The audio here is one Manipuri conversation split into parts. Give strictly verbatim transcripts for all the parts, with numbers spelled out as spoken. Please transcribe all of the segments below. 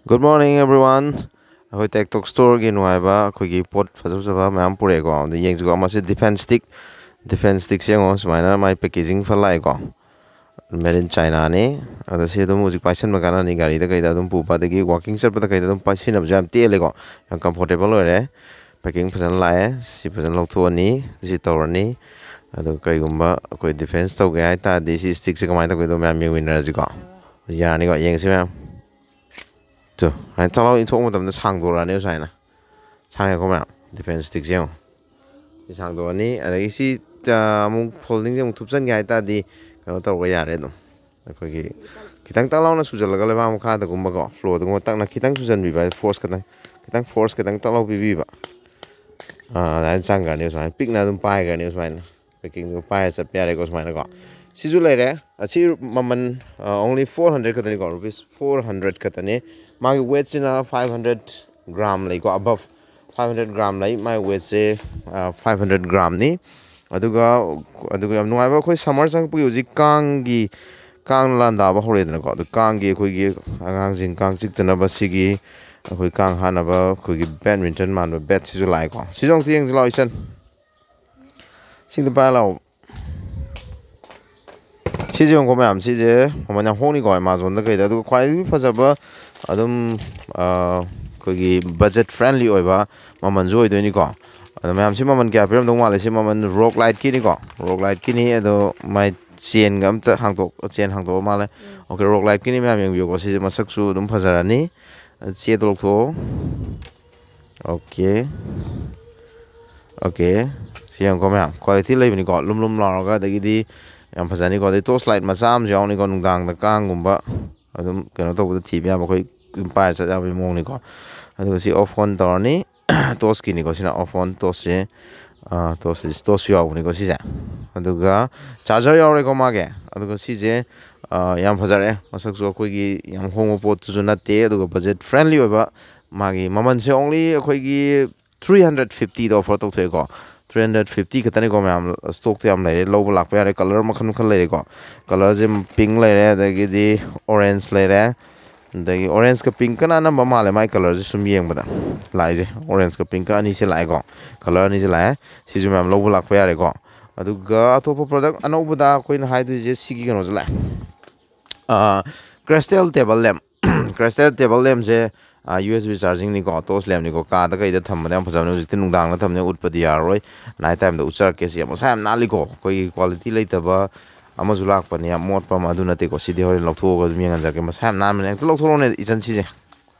Good morning, everyone. ꯑꯩꯈꯣꯏ Tech Talk Store ꯒꯤ ꯅꯨꯡꯉꯥꯏꯕ ꯑꯩꯈꯣꯏꯒꯤ ꯄꯣꯠ ꯐꯖ ꯐꯖꯕ ꯃꯌꯥꯝ ꯄꯨꯔꯛꯑꯦꯀꯣ꯫ ꯑꯗ ꯌꯦꯡꯁꯤꯀꯣ, ꯃꯁꯤ defense stick, defense stick ꯁꯦ ꯌꯦꯡꯉꯣ, ꯁꯨꯃꯥꯏꯅ ꯃꯥꯏ packaging ꯐꯖꯅ ꯂꯥꯛꯑꯦꯀꯣ꯫ Made in China ꯅꯤ꯫ ꯑꯗ ꯁꯤ ꯑꯗꯨꯝ ꯍꯧꯖꯤꯛ ꯄꯥꯏꯁꯟꯕ ꯀꯥꯟꯅꯅꯤ, ꯒꯥꯔꯤꯗ ꯀꯩꯗ ꯑꯗꯨꯝ ꯄꯨꯕ, ꯑꯗꯒꯤ walking ꯆꯠꯄꯗ ꯀꯩꯗ ꯑꯗꯨꯝ ꯄꯥꯏꯁꯤꯟꯅꯕꯁꯨ ꯌꯥꯝ ꯇꯦꯜꯂꯦꯀꯣ꯫ ꯌꯥꯝ comfortable ꯑꯣꯏꯔꯦ꯫ Packing ꯐꯖꯅ ꯂꯥꯛꯑꯦ꯫ ꯁꯤ ꯐꯖꯅ ꯂꯧꯊꯣꯛꯑꯅꯤ, ꯁꯤ ꯇꯧꯔꯅꯤ꯫ ꯑꯗꯨꯒ ꯀꯩꯒꯨꯝꯕ ꯑꯩꯈꯣꯏ defense ꯇꯧꯒꯦ ꯍꯥꯏ ꯇꯥꯔꯗꯤ, ꯁꯤ stick ꯁꯦ ꯀꯃꯥꯏꯅ ꯇꯧꯒꯦꯗꯣ ꯃꯌꯥꯝ ꯌꯦꯡꯃꯤꯟꯅꯔꯁꯤꯀꯣ꯫ ꯌꯥꯔꯅꯤꯀꯣ, ꯌꯦꯡꯁꯤ ꯃꯌꯥꯝ꯫ ꯇꯨ, ꯍꯥꯏꯅ ꯊꯛ ꯂꯥꯎ ꯏꯟꯊꯣꯛꯄ ꯃꯇꯝꯗ ꯁꯥꯡꯗꯣꯔꯛꯑꯅꯦꯕ ꯁꯨꯃꯥꯏꯅ꯫ ꯁꯥꯡꯉꯦꯀꯣ ꯃꯌꯥꯝ, defense stick ꯁꯦ ꯌꯦꯡꯉꯣ꯫ ꯁꯤ ꯁꯥꯡꯗꯣꯛꯑꯅꯤ꯫ ꯑꯗꯒꯤ ꯁꯤ, ꯑ, ꯑꯃꯨꯛ folding ꯁꯦ ꯑꯃꯨꯛ ꯊꯨꯞꯆꯟꯒꯦ ꯍꯥꯏ ꯇꯥꯔꯗꯤ ꯀꯩꯅꯣ ꯇꯧꯕ ꯌꯥꯔꯦ ꯑꯗꯨꯝ꯫ ꯑꯩꯈꯣꯏꯒꯤ ꯈꯤꯇꯪ ꯇꯛ ꯂꯥꯎꯅ ꯁꯨꯖꯜꯂꯒ ꯂꯩꯕꯥꯛ ꯃꯈꯥꯗꯒꯨꯝꯕꯀꯣ, floor ꯗꯒꯨꯝꯕ ꯇꯛꯅ ꯈꯤꯇꯪ ꯁꯨꯖꯟꯕꯤꯕ, force ꯈꯤꯇꯪ, ꯈꯤꯇꯪ force ꯈꯤꯇꯪ ꯇꯛ ꯂꯥꯎ ꯄꯤꯕꯤꯕ꯫ ꯑ, ꯑꯗꯨꯃꯥꯏꯅ ꯆꯪꯈ꯭ꯔꯅꯤ ꯁꯨꯃꯥꯏꯅ, ꯄꯤꯛꯅ ꯑꯗꯨꯝ ꯄꯥꯏꯈ꯭ꯔꯅꯤ ꯁꯨꯃꯥꯏꯅ꯫ Packing ꯗꯨ ꯄꯥꯏꯔ ꯆꯠꯄ ꯌꯥꯔꯦꯀꯣ ꯁꯨꯃꯥꯏꯅꯀꯣ꯫ ꯁꯤꯁꯨ ꯂꯩꯔꯦ꯫ ꯑꯁꯤ ꯃꯃꯜ, ꯑ, only four hundred ꯈꯛꯇꯅꯤꯀꯣ, rupees four hundred ꯈꯛꯇꯅꯤ꯫ ꯃꯥꯒꯤ weight ꯁꯤꯅ five hundred gram ꯂꯩꯀꯣ, above five hundred gram ꯂꯩ꯫ ꯃꯥꯒꯤ weight ꯁꯦ, ꯑ, five hundred gram ꯅꯤ꯫ ꯑꯗꯨꯒ, ꯑꯗꯨꯒ ꯌꯥꯝ ꯅꯨꯡꯉꯥꯏꯕ, ꯑꯩꯈꯣꯏ summer ꯆꯪꯉꯛꯄꯒꯤ ꯍꯧꯖꯤꯛ ꯀꯥꯡꯒꯤ, ꯀꯥꯡ ꯂꯥꯟꯗꯥꯕ ꯍꯧꯔꯦꯗꯅꯀꯣ꯫ ꯑꯗꯨ ꯀꯥꯡꯒꯤ ꯑꯩꯈꯣꯏꯒꯤ ꯑꯉꯥꯡꯁꯤꯡ ꯀꯥꯡ ꯆꯤꯛꯇꯅꯕ ꯁꯤꯒꯤ ꯑꯩꯈꯣꯏ ꯀꯥꯡ ꯍꯥꯠꯅꯕ ꯑꯩꯈꯣꯏꯒꯤ badminton ꯃꯥꯟꯕ bat ꯁꯤꯁꯨ ꯂꯥꯛꯑꯦꯀꯣ꯫ ꯁꯤꯁꯨ ꯑꯃꯨꯛꯇ ꯌꯦꯡꯁꯤ ꯂꯥꯛꯑꯣ ꯏꯆꯟ꯫ ꯁꯤꯗ ꯄꯥꯏꯔ ꯂꯥꯛꯑꯣ꯫ ꯁꯤꯁꯦ ꯌꯦꯡꯉꯨꯀꯣ ꯃꯌꯥꯝ, ꯁꯤꯁꯦ ꯃꯃꯜ ꯌꯥꯝ ꯍꯣꯡꯅꯤꯀꯣ Amazon ꯗ ꯀꯩꯗ꯫ ꯑꯗꯨꯒ ꯈ꯭ꯋꯥꯏꯗꯒꯤ ꯐꯖꯕ ꯑꯗꯨꯝ, ꯑ, ꯑꯩꯈꯣꯏꯒꯤ budget friendly ꯑꯣꯏꯕ ꯃꯃꯜꯁꯨ ꯑꯣꯏꯗꯣꯏꯅꯤꯀꯣ꯫ ꯑꯗꯣ ꯃꯌꯥꯝ, ꯁꯤ ꯃꯃꯜ ꯀꯌꯥ ꯄꯤꯔꯝꯗꯧ ꯃꯥꯜꯂꯦ? ꯁꯤ ꯃꯃꯜ Roguelite ꯀꯤꯅꯤꯀꯣ, Roguelite ꯀꯤꯅꯤ꯫ ꯑꯗꯣ ꯃꯥꯏ chain ꯒ ꯑꯝꯇ ꯍꯥꯡꯗꯣꯛ, chain ꯍꯥꯡꯗꯣꯛꯑ ꯃꯥꯜꯂꯦ꯫ OK, Roguelite ꯀꯤꯅꯤ ꯃꯌꯥꯝ, ꯌꯦꯡꯕꯤꯌꯨꯀꯣ꯫ ꯁꯤꯁꯦ ꯃꯁꯛꯁꯨ ꯑꯗꯨꯝ ꯐꯖꯔꯅꯤ꯫ ꯆꯦꯗꯣ ꯂꯧꯊꯣꯛꯑꯣ꯫ OK꯫ OK꯫ ꯁꯤ ꯌꯦꯡꯉꯨꯀꯣ ꯃꯌꯥꯝ, quality ꯂꯩꯕꯅꯤꯀꯣ, ꯂꯨꯝ ꯂꯨꯝ ꯂꯥꯎꯔꯒ꯫ ꯑꯗꯒꯤꯗꯤ ꯌꯥꯝ ꯐꯖꯅꯤꯀꯣ꯫ ꯑꯗꯩ torch light ꯃꯆꯥ ꯑꯃꯁꯨ ꯌꯥꯎꯅꯤꯀꯣ, ꯅꯨꯡꯗꯥꯡꯗ ꯀꯥꯡꯒꯨꯝꯕ ꯑꯗꯨꯝ ꯀꯩꯅꯣ ꯇꯧꯕꯗ ꯊꯤꯕ ꯌꯥꯕ, ꯑꯩꯈꯣꯏ ꯑꯗꯨꯝ ꯄꯥꯏꯔ ꯆꯠ ꯌꯥꯕꯒꯤ ꯃꯑꯣꯡꯅꯤꯀꯣ꯫ ꯑꯗꯨꯒ ꯁꯤ off on ꯇꯧꯔꯅꯤ꯫ Torch ꯀꯤꯅꯤꯀꯣ ꯁꯤꯅ, off on torch say. Torch say, torch ꯁꯨ ꯌꯥꯎꯕꯅꯤꯀꯣ ꯁꯤꯁꯦ꯫ ꯑꯗꯨꯒ charger ꯌꯥꯎꯔꯦꯀꯣ ꯃꯥꯒꯤ꯫ ꯑꯗꯨꯒ ꯁꯤꯁꯦ, ꯑ, ꯌꯥꯝ ꯐꯖꯔꯦ꯫ ꯃꯁꯛꯁꯨ ꯑꯩꯈꯣꯏꯒꯤ ꯌꯥꯝ ꯍꯣꯡꯕ ꯄꯣꯠꯇꯨꯁꯨ ꯅꯠꯇꯦ, ꯑꯗꯨꯒ budget friendly ꯑꯣꯏꯕ꯫ ꯃꯥꯒꯤ ꯃꯃꯜꯁꯦ only ꯑꯩꯈꯣꯏꯒꯤ three hundred fifty ꯗ offer ꯇꯧꯊꯣꯛꯑꯦꯀꯣ꯫ Three hundred fifty ꯈꯛꯇꯅꯤꯀꯣ ꯃꯌꯥꯝ, stock ꯇꯣ ꯌꯥꯝ ꯂꯩꯔꯦ, ꯂꯧꯕ ꯂꯥꯛꯄ ꯌꯥꯔꯦ꯫ Color ꯃꯈꯜ ꯃꯈꯜ ꯂꯩꯔꯦꯀꯣ꯫ Color ꯁꯦ pink ꯂꯩꯔꯦ, ꯑꯗꯒꯤꯗꯤ orange ꯂꯩꯔꯦ, ꯑꯗꯒꯤ ꯑꯣꯔꯦꯟꯖꯀ ꯄꯤꯡꯀꯅ ꯑꯅꯝꯕ ꯃꯥꯜꯂꯦ, ꯃꯥꯏ ꯀꯂꯔꯁꯦ ꯁꯨꯝ ꯌꯦꯡꯕꯗ ꯂꯥꯛꯏꯁꯦ꯫ ꯑꯣꯔꯦꯟꯖꯀ ꯄꯤꯡꯀ ꯑꯅꯤꯁꯦ ꯂꯥꯛꯑꯦꯀꯣ, ꯀꯂꯔ ꯑꯅꯤꯁꯦ ꯂꯥꯛꯑꯦ꯫ ꯁꯤꯁꯨ ꯃꯌꯥꯝ ꯂꯧꯕ ꯂꯥꯛꯄ ꯌꯥꯔꯦꯀꯣ꯫ ꯑꯗꯨꯒ ꯑꯇꯣꯞꯄ ꯄ꯭ꯔꯗꯛ ꯑꯅꯧꯕꯗ ꯑꯩꯈꯣꯏꯅ ꯍꯥꯏꯗꯣꯏꯁꯦ ꯁꯤꯒꯤ ꯀꯩꯅꯣꯁꯦ ꯂꯥꯛꯑꯦ, crystal table lamp. Crystal table ꯂꯦꯝꯁꯦ ꯌꯨ ꯑꯦꯁ ꯕꯤ ꯆꯥꯔꯖꯤꯡꯅꯤꯀꯣ, ꯇꯣꯔꯆ ꯂꯦꯝꯅꯤꯀꯣ꯫ ꯀꯥꯗ ꯀꯩꯗ ꯊꯝꯕꯗ ꯌꯥꯝ ꯐꯖꯕꯅꯦ꯫ ꯍꯧꯖꯤꯛꯇꯤ ꯅꯨꯡꯗꯥꯡꯗ ꯊꯝꯕꯅꯤꯅ ꯎꯠꯄꯗꯤ ꯌꯥꯔꯔꯣꯏ, ꯅꯥꯏꯠ ꯇꯥꯏꯝꯗ ꯎꯠꯆꯔꯛꯀꯦ꯫ ꯁꯤ ꯌꯥꯝ ꯃꯁꯥ ꯌꯥꯝ ꯅꯥꯜꯂꯤꯀꯣ꯫ ꯑꯩꯈꯣꯏꯒꯤ ꯀ꯭ꯋꯥꯂꯤꯇꯤ ꯂꯩꯇꯕ ꯑꯃꯁꯨ ꯂꯥꯛꯄꯅꯦ, ꯌꯥꯝ ꯃꯣꯠꯄ ꯑꯃ, ꯑꯗꯨ ꯅꯠꯇꯦꯀꯣ꯫ ꯁꯤꯗꯤ ꯍꯣꯔꯦꯟ ꯂꯧꯊꯣꯛꯑꯒ ꯑꯗꯨꯝ ꯌꯦꯡꯍꯟꯖꯔꯛꯀꯦ꯫ ꯃꯁꯥ ꯌꯥꯝ ꯅꯥꯟꯕꯅꯦ꯫ ꯑꯝꯇ ꯂꯧꯊꯣꯔꯛꯎꯅꯦ ꯏꯆꯟ ꯁꯤꯁꯦ,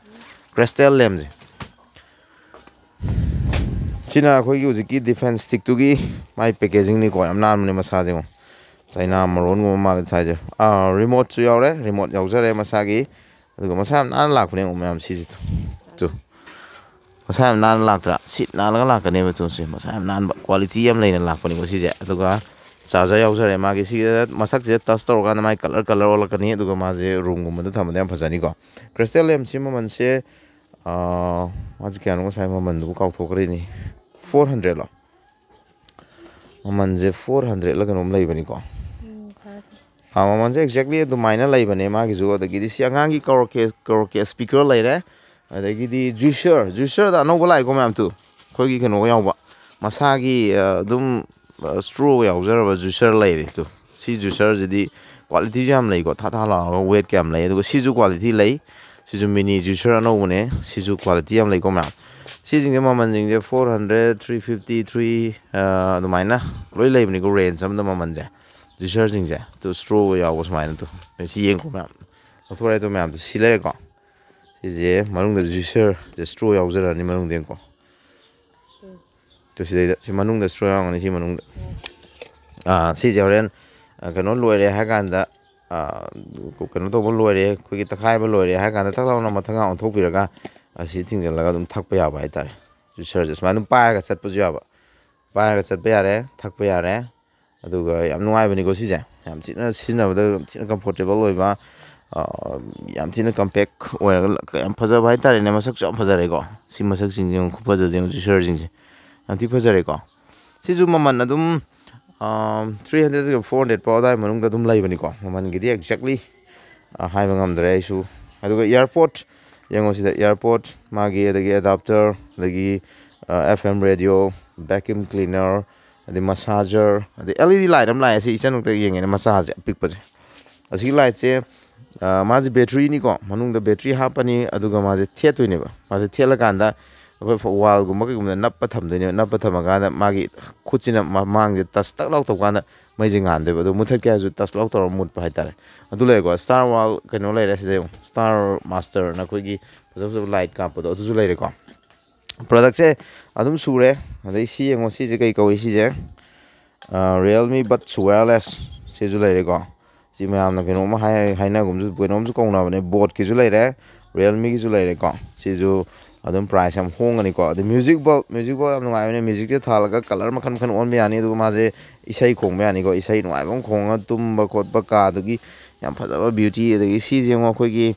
ꯀ꯭ꯔꯤꯁꯇꯦꯜ ꯂꯦꯝꯁꯦ꯫ ꯁꯤꯅ ꯑꯩꯈꯣꯏꯒꯤ ꯍꯧꯖꯤꯛꯀꯤ ꯗꯤꯐꯦꯟꯁ ꯁ꯭ꯇꯤꯛꯇꯨꯒꯤ ꯃꯥꯏ ꯄꯦꯀꯦꯖꯤꯡꯅꯤꯀꯣ꯫ ꯌꯥꯝ ꯅꯥꯟꯕꯅꯦ ꯃꯁꯥꯁꯦ, ꯌꯦꯡꯉꯣ꯫ ꯆꯥꯏꯅꯥ ꯃꯔꯣꯟꯒꯨꯝꯕ ꯃꯥꯜꯂꯦ ꯊꯥꯏꯁꯦ꯫ ꯑꯥ, ꯔꯤꯃꯣꯠꯁꯨ ꯌꯥꯎꯔꯦ, ꯔꯤꯃꯣꯠ ꯌꯥꯎꯖꯔꯦ ꯃꯁꯥꯒꯤ꯫ ꯑꯗꯨꯒ ꯃꯁꯥ ꯌꯥꯝ ꯅꯥꯟꯅ ꯂꯥꯛꯄꯅꯦ, ꯌꯦꯡꯉꯣ ꯃꯌꯥꯝ, ꯁꯤꯁꯦ ꯇꯨ꯫ ꯇꯨ꯫ ꯃꯁꯥ ꯌꯥꯝ ꯅꯥꯟꯅ ꯂꯥꯛꯇ꯭ꯔꯥ? ꯁꯤꯠ ꯅꯥꯜꯂꯒ ꯂꯥꯛꯀꯅꯦꯕ ꯇꯨ꯫ ꯁꯦ ꯃꯁꯥ ꯌꯥꯝ ꯅꯥꯟꯕ, ꯀ꯭ꯋꯥꯂꯤꯇꯤ ꯌꯥꯝ ꯂꯩꯅ ꯂꯥꯛꯄꯅꯤꯀꯣ ꯁꯤꯁꯦ꯫ ꯑꯗꯨꯒ ꯆꯥꯔꯖꯔ ꯌꯥꯎꯖꯔꯦ꯫ ꯃꯥꯒꯤ ꯁꯤꯗ ꯃꯁꯛꯁꯤꯗ ꯇꯁ ꯇꯧꯔꯀꯥꯟꯗ ꯃꯥꯒꯤ ꯀꯂꯔ, ꯀꯂꯔ ꯑꯣꯜꯂꯛꯀꯅꯤ꯫ ꯑꯗꯨꯒ ꯃꯥꯁꯦ ꯔꯨꯝꯒꯨꯝꯕꯗ ꯊꯝꯕꯗ ꯌꯥꯝ ꯐꯖꯅꯤꯀꯣ꯫ ꯀ꯭ꯔꯤꯁꯇꯦꯜ ꯂꯦꯝꯁꯤ ꯃꯃꯜꯁꯦ, ꯑꯥ, ꯃꯥꯁꯦ ꯀꯌꯥꯅꯣ ꯉꯁꯥꯏ ꯃꯃꯜꯗꯨꯕꯨ ꯀꯥꯎꯊꯣꯛꯈ꯭ꯔꯦꯅꯦ꯫ ꯐꯣꯔ ꯍꯟꯗ꯭ꯔꯦꯗꯂꯣ? ꯃꯃꯜꯁꯦ ꯐꯣꯔ ꯍꯟꯗ꯭ꯔꯦꯗꯂ ꯀꯩꯅꯣꯝ ꯂꯩꯕꯅꯤꯀꯣ꯫ ꯎꯝ, ꯐꯔꯦ, ꯐꯔꯦ꯫ ꯑꯥ, ꯃꯃꯜꯁꯦ ꯑꯦꯛꯖꯦꯛꯂꯤ ꯑꯗꯨꯃꯥꯏꯅ ꯂꯩꯕꯅꯦ ꯃꯥꯒꯤꯁꯨ꯫ ꯑꯗꯒꯤꯗꯤ ꯁꯤ ꯑꯉꯥꯡꯒꯤ ꯀꯔꯣꯀꯦ, ꯀꯔꯣꯀꯦ ꯁ꯭ꯄꯤꯀꯔ ꯂꯩꯔꯦ꯫ ꯑꯗꯒꯤꯗꯤ ꯖꯨꯏꯁꯔ, ꯖꯨꯏꯁꯔꯗ ꯑꯅꯧꯕ ꯂꯥꯛꯏꯀꯣ ꯃꯌꯥꯝ ꯇꯨ꯫ ꯑꯩꯈꯣꯏꯒꯤ ꯀꯩꯅꯣꯒ ꯌꯥꯎꯕ, ꯃꯁꯥꯒꯤ, ꯑ, ꯑꯗꯨꯝ, ꯑ, ꯁ꯭ꯇ꯭ꯔꯣꯒ ꯌꯥꯎꯖꯔꯕ ꯖꯨꯏꯁꯔ ꯂꯩꯔꯦ ꯇꯨ꯫ ꯁꯤ ꯖꯨꯏꯁꯔꯁꯤꯗꯤ ꯀ꯭ꯋꯥꯂꯤꯇꯤꯁꯨ ꯌꯥꯝ ꯂꯩꯀꯣ, ꯊꯥ ꯊꯥ ꯂꯥꯎꯔꯒ ꯋꯦꯠꯀ ꯌꯥꯝ ꯂꯩ꯫ ꯑꯗꯨꯒ ꯁꯤꯁꯨ ꯀ꯭ꯋꯥꯂꯤꯇꯤ ꯂꯩ, ꯁꯤꯁꯨ ꯃꯤꯅꯤ ꯖꯨꯏꯁꯔ ꯑꯅꯧꯕꯅꯦ, ꯁꯤꯁꯨ ꯀ꯭ꯋꯥꯂꯤꯇꯤ ꯌꯥꯝ ꯂꯩꯀꯣ ꯃꯌꯥꯝ꯫ ꯁꯤꯁꯤꯡꯁꯦ ꯃꯃꯜꯁꯤꯡꯁꯦ four hundred, three fifty, three, uh, ꯑꯗꯨꯃꯥꯏꯅ ꯂꯣꯏ ꯂꯩꯕꯅꯤꯀꯣ, ꯔꯦꯟꯖ ꯑꯃꯗ ꯃꯃꯜꯁꯦ꯫ ꯖꯨꯏꯁꯔꯁꯤꯡꯁꯦ ꯇꯨ ꯁ꯭ꯇ꯭ꯔꯣꯒ ꯌꯥꯎꯕ ꯁꯨꯃꯥꯏꯅ ꯇꯨ꯫ ꯁꯤ ꯌꯦꯡꯉꯨꯀꯣ ꯃꯌꯥꯝ, ꯂꯧꯊꯣꯔꯛꯑꯦ ꯇꯨ ꯃꯌꯥꯝꯗꯣ꯫ ꯁꯤ ꯂꯩꯔꯦꯀꯣ꯫ ꯁꯤꯁꯦ ꯃꯅꯨꯡꯗ ꯖꯨꯏꯁꯔꯁꯦ ꯁ꯭ꯇ꯭ꯔꯣ ꯌꯥꯎꯖꯔꯅꯤ ꯃꯅꯨꯡꯗ, ꯌꯦꯡꯉꯨꯀꯣ꯫ ꯇꯨ ꯁꯤꯗꯩꯗ, ꯁꯤ ꯃꯅꯨꯡꯗ ꯁ꯭ꯇ꯭ꯔꯣ ꯌꯥꯎꯔꯝꯒꯅꯤ ꯁꯤ ꯃꯅꯨꯡꯗ꯫ ꯑꯥ, ꯁꯤꯁꯦ ꯍꯣꯔꯦꯟ, ꯑ, ꯀꯩꯅꯣ ꯂꯣꯏꯔꯦ ꯍꯥꯏ ꯀꯥꯟꯗ, ꯑ, ꯀꯩꯅꯣ ꯇꯧꯕ ꯂꯣꯏꯔꯦ, ꯑꯩꯈꯣꯏꯒꯤ ꯇꯛꯈꯥꯏꯕ ꯂꯣꯏꯔꯦ ꯍꯥꯏ ꯀꯥꯟꯗ ꯊꯛ ꯂꯥꯎꯅ ꯃꯊꯪꯒ ꯑꯣꯟꯊꯣꯛꯄꯤꯔꯒ ꯑꯁꯤ ꯊꯤꯡꯖꯤꯜꯂꯒ ꯑꯗꯨꯝ ꯊꯛꯄ ꯌꯥꯕ ꯍꯥꯏꯇꯥꯔꯦ꯫ ꯖꯨꯏꯁꯔꯁꯦ ꯁꯨꯃꯥꯏꯅ ꯑꯗꯨꯝ ꯄꯥꯏꯔꯒ ꯆꯠꯄꯁꯨ ꯌꯥꯕ, ꯄꯥꯏꯔꯒ ꯆꯠꯄ ꯌꯥꯔꯦ, ꯊꯛꯄ ꯌꯥꯔꯦ꯫ ꯑꯗꯨꯒ ꯌꯥꯝ ꯅꯨꯡꯉꯥꯏꯕꯅꯤꯀꯣ ꯁꯤꯁꯦ, ꯌꯥꯝ ꯊꯤꯅ ꯁꯤꯖꯤꯟꯅꯕꯗ ꯌꯥꯝ ꯊꯤꯅ ꯀꯝꯐꯣꯔꯇꯦꯕꯜ ꯑꯣꯏꯕ, ꯑ, ꯌꯥꯝ ꯊꯤꯅ ꯀꯝꯄꯦꯛ ꯑꯣꯏꯔꯒ ꯌꯥꯝ ꯐꯖꯕ ꯍꯥꯏꯇꯥꯔꯦꯅꯦ꯫ ꯃꯁꯛꯁꯨ ꯌꯥꯝ ꯐꯖꯔꯦꯀꯣ꯫ ꯁꯤ ꯃꯁꯛꯁꯤꯡꯁꯦ ꯌꯦꯡꯉꯨ, ꯈꯨꯐꯖꯁꯦ ꯌꯦꯡꯉꯨ, ꯖꯨꯏꯁꯔꯁꯤꯡꯁꯦ ꯌꯥꯝ ꯊꯤ ꯐꯖꯔꯦꯀꯣ꯫ ꯁꯤꯁꯨ ꯃꯃꯜ ꯑꯗꯨꯝ, ꯑ, ꯊ꯭ꯔꯤ ꯍꯟꯗ꯭ꯔꯦꯗꯇꯒꯤ ꯐꯣꯔ ꯍꯟꯗ꯭ꯔꯦꯗ ꯐꯥꯎ ꯑꯗꯨꯋꯥꯏ ꯃꯅꯨꯡꯗ ꯑꯗꯨꯝ ꯂꯩꯕꯅꯤꯀꯣ꯫ ꯃꯃꯜꯒꯤꯗꯤ ꯑꯦꯛꯖꯦꯛꯂꯤ, ꯑ, ꯍꯥꯏꯕ ꯉꯝꯗ꯭ꯔꯦ ꯑꯩꯁꯨ꯫ ꯑꯗꯨꯒ AirPod ꯌꯦꯡꯉꯣ ꯁꯤꯗ, AirPod ꯃꯥꯒꯤ, ꯑꯗꯒꯤ adapter, ꯑꯗꯒꯤ F M radio, vacuum cleaner, ꯑꯗꯩ massager, ꯑꯗꯩ L E D light ꯑꯃ ꯂꯥꯛꯑꯦ꯫ ꯁꯤ ꯏꯆꯟꯃꯛꯇ ꯌꯦꯡꯉꯦꯅꯦ, ꯃꯆꯥꯁꯦ ꯑꯄꯤꯛꯄꯁꯦ꯫ ꯑꯁꯤꯒꯤ lightꯁꯦ, ꯑ, ꯃꯥꯁꯦ batteryꯅꯤꯀꯣ, ꯃꯅꯨꯡꯗ battery ꯍꯥꯞꯄꯅꯤ, ꯑꯗꯨꯒ ꯃꯥꯁꯦ ꯊꯦꯠꯇꯣꯏꯅꯦꯕ꯫ ꯃꯥꯁꯦ ꯊꯦꯠꯂꯀꯥꯟꯗ ꯑꯩꯈꯣꯏ ꯐ-, wallꯒꯨꯝꯕ ꯀꯩꯒꯨꯝꯕꯗ ꯅꯞꯄ ꯊꯝꯗꯣꯏꯅꯦꯕ꯫ ꯅꯞꯄ ꯊꯝꯃꯀꯥꯟꯗ ꯃꯥꯒꯤ ꯈꯨꯠꯁꯤꯅ ꯃꯃꯥꯡꯁꯦ touch ꯇꯛ ꯂꯥꯎ ꯇꯧꯀꯥꯟꯗ ꯃꯩꯁꯦ ꯉꯥꯟꯗꯣꯏꯕ꯫ ꯑꯗꯣ ꯃꯨꯊꯠꯀꯦ ꯍꯥꯏꯔꯁꯨ touch ꯂꯥꯎ ꯇꯧꯔꯒ ꯃꯨꯠꯄ ꯍꯥꯏꯇꯥꯔꯦ꯫ ꯑꯗꯨ ꯂꯩꯔꯦꯀꯣ꯫ Star Wall ꯀꯩꯅꯣ ꯂꯩꯔꯦ ꯁꯤꯗ ꯌꯦꯡꯉꯣ, Star Masterꯅ ꯑꯩꯈꯣꯏꯒꯤ ꯐꯖ ꯐꯖꯕ light ꯀꯥꯞꯄꯗꯣ ꯑꯗꯨꯁꯨ ꯂꯩꯔꯦꯀꯣ꯫ Productꯁꯦ ꯑꯗꯨꯝ ꯁꯨꯔꯦ꯫ ꯑꯗꯩ ꯁꯤ ꯌꯦꯡꯉꯣ, ꯁꯤꯁꯦ ꯀꯩ ꯀꯧꯏ ꯁꯤꯁꯦ? ꯑ, Realme Buds Wireless ꯁꯤꯁꯨ ꯂꯩꯔꯦꯀꯣ꯫ ꯁꯤ ꯃꯌꯥꯝꯅ ꯀꯩꯅꯣꯝꯃ ꯍꯥꯏ-, ꯍꯥꯏꯅꯒꯨꯝꯁꯨ, ꯀꯩꯅꯣꯝꯁꯨ ꯀꯧꯅꯕꯅꯦ꯫ Boatꯀꯤꯁꯨ ꯂꯩꯔꯦ, Realmeꯒꯤꯁꯨ ꯂꯩꯔꯦꯀꯣ꯫ ꯁꯤꯁꯨ ꯑꯗꯨꯝ price ꯌꯥꯝ ꯍꯣꯡꯒꯅꯤꯀꯣ꯫ ꯑꯗꯩ music bulb, music bulb ꯌꯥꯝ ꯅꯨꯡꯉꯥꯏꯕꯅꯦ꯫ Musicꯁꯦ ꯊꯥꯜꯂꯒ colour ꯃꯈꯟ ꯃꯈꯟ ꯑꯣꯟꯕ ꯌꯥꯅꯤ꯫ ꯑꯗꯨꯒ ꯃꯥꯁꯦ ꯏꯁꯩ ꯈꯣꯡꯕ ꯌꯥꯅꯤꯀꯣ꯫ ꯏꯁꯩ ꯅꯨꯡꯉꯥꯏꯕ ꯑꯃ ꯈꯣꯡꯉꯒ ꯇꯨꯝꯕ ꯈꯣꯠꯄ, ꯀꯥꯗꯨꯒꯤ ꯌꯥꯝ ꯐꯖꯕ beauty꯫ ꯑꯗꯒꯤ ꯁꯤꯁꯦ ꯌꯦꯡꯉꯣ, ꯑꯩꯈꯣꯏꯒꯤ,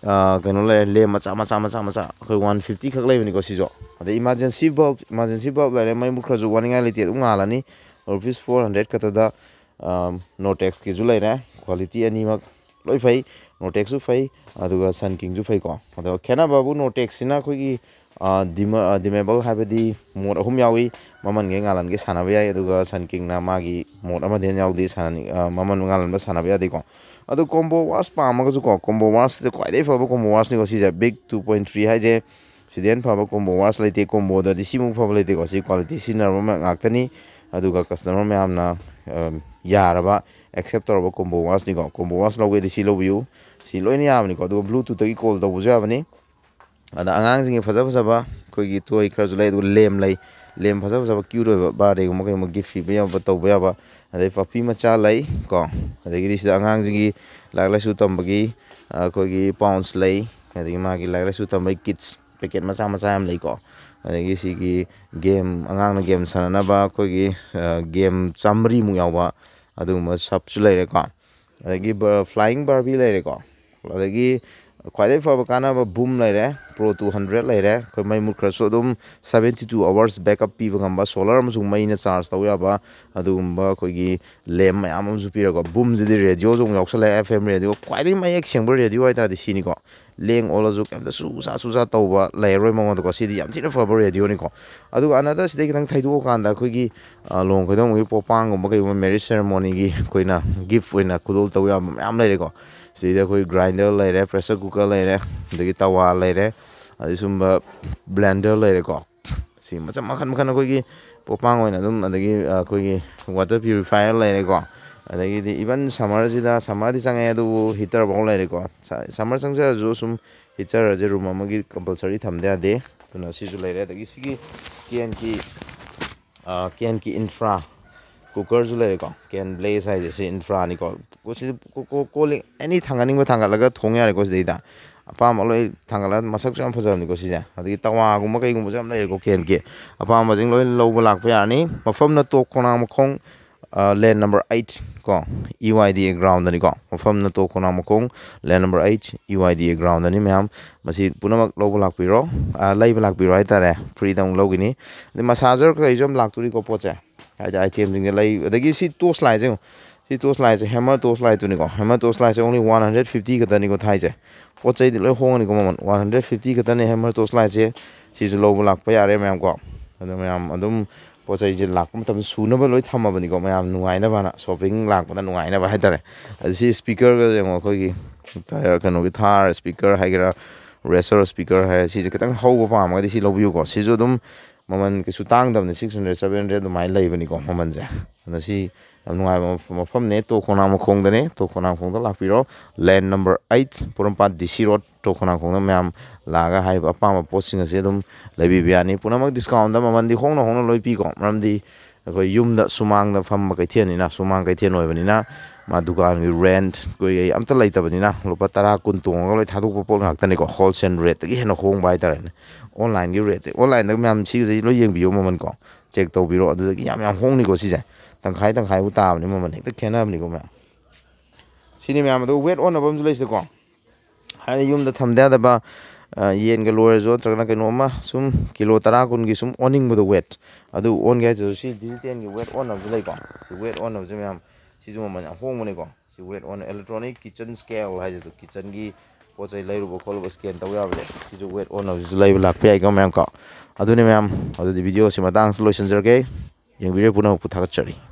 ꯑ, ꯀꯩꯅꯣ ꯂꯩꯔꯦ, lamp ꯃꯆꯥ ꯃꯆꯥ ꯃꯆꯥ ꯃꯆꯥ, ꯑꯩꯈꯣꯏ one fifty ꯈꯛ ꯂꯩꯕꯅꯤꯀꯣ ꯁꯤꯁꯨ꯫ ꯑꯗꯩ emergency bulb, emergency bulb ꯂꯩꯔꯦ, ꯃꯩ ꯃꯨꯠꯈ꯭ꯔꯁꯨ ꯋꯥꯅꯤꯡꯉꯥꯏ ꯂꯩꯇꯦ, ꯑꯗꯨꯝ ꯉꯥꯜꯂꯅꯤ꯫ Rupees four hundred ꯈꯛꯇꯗ, ꯑ, Nortechꯀꯤꯁꯨ ꯂꯩꯔꯦ, quality ꯑꯅꯤꯃꯛ ꯂꯣꯏ ꯐꯩ꯫ Nortechꯁꯨ ꯐꯩ, ꯑꯗꯨꯒ Sunkingꯁꯨ ꯐꯩꯀꯣ꯫ ꯑꯗꯣ ꯈꯦꯠꯅꯕꯕꯨ Nortechꯁꯤꯅ ꯑꯩꯈꯣꯏꯒꯤ, ꯑ, dima-, ꯑ, dimmable ꯍꯥꯏꯕꯗꯤ mode ꯑꯍꯨꯝ ꯌꯥꯎꯏ꯫ ꯃꯝꯍꯟꯒꯦ ꯉꯥꯜꯍꯟꯒꯦ ꯁꯥꯟꯅꯕ ꯌꯥꯏ, ꯑꯗꯨꯒ Sunkingꯅ ꯃꯥꯒꯤ mode ꯑꯃꯗꯒꯤ ꯍꯦꯟꯅ ꯌꯥꯎꯗꯦ, ꯁꯥꯟꯅꯅꯤꯡ-, ꯑ, ꯃꯝꯍꯟꯕ ꯉꯥꯜꯍꯟꯕ ꯁꯥꯟꯅꯕ ꯌꯥꯗꯦꯀꯣ꯫ ꯑꯗꯣ combo watch ꯄꯥꯝꯃꯒꯁꯨꯀꯣ, combo watchꯁꯦ ꯈ꯭ꯋꯥꯏꯗꯒꯤ ꯐꯕ combo watchꯅꯤꯀꯣ ꯁꯤꯁꯦ, Big two point three ꯍꯥꯏꯁꯦ꯫ ꯁꯤꯗꯩ ꯍꯦꯟꯅ ꯐꯕ combo watch ꯂꯩꯇꯦ꯫ Comboꯗꯗꯤ ꯁꯤꯃꯨꯛ ꯐꯕ ꯂꯩꯇꯦꯀꯣ꯫ ꯁꯤ quality ꯁꯤꯖꯤꯟꯅꯔꯕ ꯉꯥꯛꯇꯅꯤ꯫ ꯑꯗꯨꯒ customer ꯃꯌꯥꯝꯅ, ꯑ, ꯌꯥꯔꯕ, accept ꯇꯧꯔꯕ combo watchꯅꯤꯀꯣ꯫ Combo watch ꯂꯧꯒꯦꯗꯤ ꯁꯤ ꯂꯧꯕꯤꯌꯨ꯫ ꯁꯤ ꯂꯣꯏꯅ ꯌꯥꯕꯅꯤꯀꯣ꯫ ꯑꯗꯨꯒ Bluetoothꯇꯒꯤ call ꯇꯧꯕꯁꯨ ꯌꯥꯕꯅꯤ꯫ ꯑꯗ ꯑꯉꯥꯡꯁꯤꯡꯒꯤ ꯐꯖ ꯐꯖꯕ ꯑꯩꯈꯣꯏꯒꯤ toy ꯈꯔꯁꯨ ꯂꯩ, ꯑꯗꯨꯒ lamp ꯂꯩ, lamp ꯐꯖ ꯐꯖꯕ cute ꯑꯣꯏꯕ, birthdayꯒꯨꯝꯕ ꯀꯩꯒꯨꯝꯕ gift ꯄꯤꯕ ꯌꯥꯕ, ꯇꯧꯕ ꯌꯥꯕ, ꯑꯗꯩ puppy ꯃꯆꯥ ꯂꯩ ꯀꯣ, ꯑꯗꯒꯤꯗꯤ ꯁꯤꯗ ꯑꯉꯥꯡꯁꯤꯡꯒꯤ ꯂꯥꯏꯔꯤꯛ ꯂꯥꯏꯁꯨ ꯇꯝꯕꯒꯤ, ꯑ, ꯑꯩꯈꯣꯏꯒꯤ pouch ꯂꯩ, ꯑꯗꯒꯤ ꯃꯥꯒꯤ ꯂꯥꯏꯔꯤꯛ ꯂꯥꯏꯁꯨ ꯇꯝꯕꯒꯤ kids packet ꯃꯆꯥ ꯃꯆꯥ ꯌꯥꯝ ꯂꯩꯀꯣ, ꯑꯗꯒꯤ ꯁꯤꯒꯤ game, ꯑꯉꯥꯡꯅ game ꯁꯥꯟꯅꯅꯕ ꯑꯩꯈꯣꯏꯒꯤ, ꯑ, game ꯆꯥꯃꯔꯤꯃꯨꯛ ꯌꯥꯎꯕ ꯑꯗꯨꯒꯨꯝꯕ ꯁꯞꯁꯨ ꯂꯩꯔꯦꯀꯣ꯫ ꯑꯗꯒꯤ ꯕ-, flying Barbie ꯂꯩꯔꯦꯀꯣ꯫ ꯑꯗꯒꯤ, ꯈ꯭ꯋꯥꯏꯗꯒꯤ ꯐꯕ ꯀꯥꯟꯅꯕ ꯕꯨꯝ ꯂꯩꯔꯦ, ꯄ꯭ꯔꯣ ꯇꯨ ꯍꯟꯗ꯭ꯔꯦꯠ ꯂꯩꯔꯦ꯫ ꯑꯩꯈꯣꯏ ꯃꯩ ꯃꯨꯠꯈ꯭ꯔꯁꯨ ꯑꯗꯨꯝ seventy two hours backup ꯄꯤꯕ ꯉꯝꯕ, solar ꯑꯃꯁꯨꯡ ꯃꯩꯅ charge ꯇꯧ ꯌꯥꯕ ꯑꯗꯨꯒꯨꯝꯕ ꯑꯩꯈꯣꯏꯒꯤ lamp ꯃꯌꯥꯝ ꯑꯃꯁꯨ ꯄꯤꯔꯦꯀꯣ꯫ ꯕꯨꯝꯁꯤꯗꯤ radioꯁꯨ ꯑꯃꯨꯛ ꯌꯥꯎꯁꯜꯂꯛꯑꯦ, F M radio, ꯈ꯭ꯋꯥꯏꯗꯒꯤ ꯃꯌꯦꯛ ꯁꯦꯡꯕ radio ꯍꯥꯏꯇꯥꯔꯗꯤ ꯁꯤꯅꯤꯀꯣ꯫ ꯂꯦꯡ ꯑꯣꯠꯂꯁꯨ ꯀꯩꯝꯇ ꯁꯨꯁꯥ ꯁꯨꯁꯥ ꯇꯧꯕ ꯂꯩꯔꯔꯣꯏ ꯃꯉꯣꯟꯗꯀꯣ꯫ ꯁꯤꯗꯤ ꯌꯥꯝ ꯊꯤꯅ ꯐꯕ radioꯅꯤꯀꯣ꯫ ꯑꯗꯨꯒ another ꯁꯤꯗꯩ ꯈꯤꯇꯪ ꯊꯩꯗꯣꯛꯑꯀꯥꯟꯗ ꯑꯩꯈꯣꯏꯒꯤ, ꯑ, ꯂꯨꯍꯣꯡ ꯈꯣꯏꯗꯣꯡꯕꯒꯤ ꯄꯣꯄꯥꯡꯒꯨꯝꯕ ꯀꯩꯒꯨꯝꯕ marriage ceremonyꯒꯤ ꯑꯩꯈꯣꯏꯅ gift ꯑꯣꯏꯅ ꯈꯨꯗꯣꯜ ꯇꯧ ꯌꯥꯕ ꯃꯌꯥꯝ ꯂꯩꯔꯦꯀꯣ꯫ ꯁꯤꯗꯩꯗ ꯑꯩꯈꯣꯏ grinder ꯂꯩꯔꯦ, pressure cooker ꯂꯩꯔꯦ, ꯑꯗꯒꯤ ꯇꯋꯥ ꯂꯩꯔꯦ, ꯑꯗꯩ ꯁꯨꯝꯕ blender ꯂꯩꯔꯦꯀꯣ꯫ ꯁꯤ ꯃꯆꯥ ꯃꯈꯜ ꯃꯈꯜ ꯑꯩꯈꯣꯏꯒꯤ ꯄꯣꯄꯥꯡ ꯑꯣꯏꯅ ꯑꯗꯨꯝ, ꯑꯗꯒꯤ, ꯑ, ꯑꯩꯈꯣꯏꯒꯤ water purifier ꯂꯩꯔꯦꯀꯣ꯫ ꯑꯗꯒꯤꯗꯤ even summerꯁꯤꯗ, summerꯗꯤ ꯆꯪꯉꯛꯑꯦ ꯑꯗꯨꯕꯨ heaterꯐꯥꯎ ꯂꯩꯔꯦꯀꯣ꯫ ꯁ-, summer ꯆꯪꯖꯔꯁꯨ ꯁꯨꯝ heaterꯁꯦ room ꯑꯃꯒꯤ compulsory ꯊꯝꯗ ꯌꯥꯗꯦ꯫ ꯑꯗꯨꯅ ꯁꯤꯁꯨ ꯂꯩꯔꯦ꯫ ꯑꯗꯒꯤ ꯁꯤꯒꯤ ꯀꯦꯟꯒꯤ, ꯑ, ꯀꯦꯟꯒꯤ Infra cookerꯁꯨ ꯂꯩꯔꯦꯀꯣ꯫ ꯀꯦꯟ Blaze ꯍꯥꯏꯁꯦ ꯁꯤ Infraꯅꯤꯀꯣ꯫ ꯀꯣ-, ꯁꯤꯗꯤ ꯀꯣ-, ꯀꯣ-, ꯀꯣꯜ ꯂꯤꯛ any ꯊꯥꯡꯒꯠꯅꯤꯡꯕ ꯊꯥꯡꯒꯠꯂꯒ ꯊꯣꯡ ꯌꯥꯔꯦꯀꯣ ꯁꯤꯗꯩꯗ꯫ ꯑꯄꯥꯝꯕ ꯂꯣꯏ ꯊꯥꯡꯒꯠꯂꯒ, ꯃꯁꯛꯁꯨ ꯌꯥꯝ ꯐꯖꯕꯅꯤꯀꯣ ꯁꯤꯁꯦ꯫ ꯑꯗꯒꯤ ꯇꯋꯥꯒꯨꯝꯕ ꯀꯩꯒꯨꯝꯕꯁꯨ ꯌꯥꯝ ꯂꯩꯔꯦꯀꯣ ꯀꯦꯟꯒꯤ꯫ ꯑꯄꯥꯝꯕꯁꯤꯡ ꯂꯣꯏ ꯂꯧꯕ ꯂꯥꯛꯄ ꯌꯥꯔꯅꯤ꯫ ꯃꯐꯝꯅ ꯇꯣꯞ ꯈꯣꯡꯅꯥꯡ ꯃꯈꯣꯡ, ꯑ, lane number eight ꯀꯣ, E Y D A groundꯗꯅꯤꯀꯣ꯫ ꯃꯐꯝꯅ ꯇꯣꯞ ꯈꯣꯡꯅꯥꯡ ꯃꯈꯣꯡ, lane number eight, E Y D A groundꯗꯅꯤ ꯃꯌꯥꯝ꯫ ꯃꯁꯤ ꯄꯨꯝꯅꯃꯛ ꯂꯧꯕ ꯂꯥꯛꯄꯤꯔꯣ, ꯑ, ꯂꯩꯕ ꯂꯥꯛꯄꯤꯔꯣ ꯍꯥꯏꯇꯥꯔꯦ꯫ Freeꯗ ꯑꯃꯨꯛ ꯂꯧꯒꯅꯤ꯫ ꯑꯗꯩ massager ꯀꯩꯁꯨ ꯌꯥꯝ ꯂꯥꯛꯇꯣꯔꯤꯀꯣ ꯄꯣꯠꯁꯦ꯫ ꯍꯥꯏꯗꯤ itemꯁꯤꯡꯁꯦ ꯂꯩ꯫ ꯑꯗꯒꯤ ꯁꯤ torch lightꯁꯦ ꯌꯦꯡꯉꯨ꯫ ꯁꯤ torch lightꯁꯦ, hammer torch lightꯇꯨꯅꯤꯀꯣ꯫ Hammer torch lightꯁꯦ only one hundred fifty ꯈꯛꯇꯅꯤꯀꯣ ꯊꯥꯏꯁꯦ꯫ ꯄꯣꯠ ꯆꯩꯗꯤ ꯂꯣꯏ ꯍꯣꯡꯉꯅꯤꯀꯣ ꯃꯃꯜ꯫ One hundred fifty ꯈꯛꯇꯅꯦ hammer torch lightꯁꯦ꯫ ꯁꯤꯁꯨ ꯂꯧꯕ ꯂꯥꯛꯄ ꯌꯥꯔꯦ ꯃꯌꯥꯝ ꯀꯣ꯫ ꯑꯗꯣ ꯃꯌꯥꯝ ꯑꯗꯨꯝ ꯄꯣꯠ ꯆꯩꯁꯦ ꯂꯥꯛꯄ ꯃꯇꯝꯗ ꯁꯨꯅꯕ ꯂꯣꯏ ꯊꯝꯃꯕꯅꯤꯀꯣ꯫ ꯃꯌꯥꯝ ꯅꯨꯡꯉꯥꯏꯅꯕꯅ, shopping ꯂꯥꯛꯄꯗ ꯅꯨꯡꯉꯥꯏꯅꯕ ꯍꯥꯏꯇꯥꯔꯦ꯫ ꯑꯗ ꯁꯤ speakerꯒ ꯌꯦꯡꯉꯣ, ꯑꯩꯈꯣꯏꯒꯤ ꯀꯩꯅꯣꯒꯤ Thar speaker ꯍꯥꯏꯒꯦꯔꯥ, Razer speaker ꯍꯥꯏꯔꯦ, ꯁꯤꯁꯦ ꯈꯤꯇꯪ ꯍꯧꯕ ꯄꯥꯝꯃꯒꯗꯤ ꯁꯤ ꯂꯧꯕꯤꯌꯨꯀꯣ꯫ ꯁꯤꯁꯨ ꯑꯗꯨꯝ ꯃꯃꯜ ꯀꯩꯁꯨ ꯇꯥꯡꯗꯕꯅꯤ, six hundred, seven hundred ꯑꯗꯨꯃꯥꯏꯅ ꯂꯩꯕꯅꯤꯀꯣ ꯃꯃꯜꯁꯦ꯫ ꯑꯗ ꯁꯤ ꯌꯥꯝ ꯅꯨꯡꯉꯥꯏꯕ ꯃꯐꯝ-, ꯃꯐꯝꯅꯦ, ꯇꯣꯞ ꯈꯣꯡꯅꯥꯡ ꯃꯈꯣꯡꯗꯅꯦ, ꯇꯣꯞ ꯈꯣꯡꯅꯥꯡ ꯃꯈꯣꯡꯗ ꯂꯥꯛꯄꯤꯔꯣ꯫ Lane number eight, ꯄꯣꯔꯣꯝꯄꯥꯠ D C road, ꯇꯣꯞ ꯈꯣꯡꯅꯥꯡ ꯃꯈꯣꯡꯗ ꯃꯌꯥꯝ ꯂꯥꯛꯑꯒ ꯍꯥꯏꯔꯤꯕ ꯑꯄꯥꯝꯕ ꯄꯣꯠꯁꯤꯡ ꯑꯁꯦ ꯑꯗꯨꯝ ꯂꯩꯕꯤꯕ ꯌꯥꯅꯤ꯫ ꯄꯨꯝꯅꯃꯛ discountꯗ, ꯃꯃꯜꯗꯤ ꯍꯣꯡꯅ ꯍꯣꯡꯅ ꯂꯣꯏ ꯄꯤꯀꯣ, ꯃꯔꯝꯗꯤ ꯑꯩꯈꯣꯏ ꯌꯨꯝꯗ ꯁꯨꯃꯥꯡꯗ ꯐꯝꯕ ꯀꯩꯊꯦꯜꯅꯤꯅ, ꯁꯨꯃꯥꯡ ꯀꯩꯊꯦꯜ ꯑꯣꯏꯕꯅꯤꯅ, ꯃꯥ ꯗꯨꯀꯥꯟꯒꯤ rent ꯀꯩꯀꯩ ꯑꯝꯇ ꯂꯩꯇꯕꯅꯤꯅ, ꯂꯨꯄꯥ ꯇꯔꯥ, ꯀꯨꯟ ꯇꯣꯡꯉꯒ ꯂꯣꯏ ꯊꯥꯗꯣꯛꯄ ꯄꯣꯠ ꯉꯥꯛꯇꯅꯤꯀꯣ, wholesale rateꯇꯒꯤ ꯍꯦꯟꯅ ꯍꯣꯡꯕ ꯍꯥꯏꯇꯥꯔꯦꯅꯦ꯫ Onlineꯒꯤ rateꯇ, onlineꯗ ꯃꯌꯥꯝ ꯁꯤꯒꯁꯦ ꯂꯣꯏ ꯌꯦꯡꯕꯤꯌꯣ ꯃꯃꯜ ꯀꯣ, check ꯇꯧꯕꯤꯔꯣ꯫ ꯑꯗꯨꯗꯒꯤ ꯌꯥꯝ ꯌꯥꯝ ꯍꯣꯡꯅꯤꯀꯣ ꯁꯤꯁꯦ, ꯇꯪꯈꯥꯏ ꯇꯪꯈꯥꯏꯕꯨ ꯇꯥꯕꯅꯤ ꯃꯃꯜ, ꯍꯦꯛꯇ ꯈꯦꯠꯅꯕꯅꯤꯀꯣ ꯃꯌꯥꯝ꯫ ꯁꯤꯅꯤ ꯃꯌꯥꯝ꯫ ꯑꯗꯣ weight ꯑꯣꯟꯅꯕ ꯑꯃꯁꯨ ꯂꯩꯁꯤꯀꯣ꯫ ꯑꯩꯅ ꯌꯨꯝꯗ ꯊꯝꯗ ꯌꯥꯗꯕ, ꯑ, ꯌꯦꯟꯒ ꯂꯣꯏꯔꯁꯨ ꯅꯠꯇ꯭ꯔꯒꯅ ꯀꯩꯅꯣꯝꯃ ꯁꯨꯝ ꯀꯤꯂꯣ ꯇꯔꯥ ꯀꯨꯟꯒꯤ ꯁꯨꯝ ꯑꯣꯟꯅꯤꯡꯕꯗꯣ weight, ꯑꯗꯨ ꯑꯣꯟꯒꯦ ꯍꯥꯏꯁꯤꯁꯨ ꯁꯤ digitalꯒꯤ weight ꯑꯣꯟꯅꯕꯁꯨ ꯂꯩꯀꯣ꯫ ꯁꯤ weight ꯑꯣꯟꯅꯕꯁꯦ ꯃꯌꯥꯝ, ꯁꯤꯁꯨ ꯃꯃꯜ ꯌꯥꯝ ꯍꯣꯡꯕꯅꯤꯀꯣ꯫ ꯁꯤ weight ꯑꯣꯟꯅ, electronic kitchen scale ꯍꯥꯏꯁꯤꯗꯣ, kitchenꯒꯤ ꯄꯣꯠ ꯆꯩ ꯂꯩꯔꯨꯕ ꯈꯣꯠꯂꯨꯕ scan ꯇꯧ ꯌꯥꯕꯁꯦ, ꯁꯤꯁꯨ weight ꯑꯣꯟꯅꯕꯁꯤꯁꯨ ꯂꯩꯕ ꯂꯥꯛꯄ ꯌꯥꯏꯀꯣ ꯃꯌꯥꯝ ꯀꯣ꯫ ꯑꯗꯨꯅꯤ ꯃꯌꯥꯝ, ꯑꯗꯨꯗꯤ videoꯁꯤ ꯃꯇꯥꯡꯁꯤꯗ ꯂꯣꯏꯁꯤꯟꯖꯔꯒꯦ꯫ ꯌꯦꯡꯕꯤꯔꯤꯕ ꯄꯨꯝꯅꯃꯛꯄꯨ ꯊꯥꯒꯠꯆꯔꯤ꯫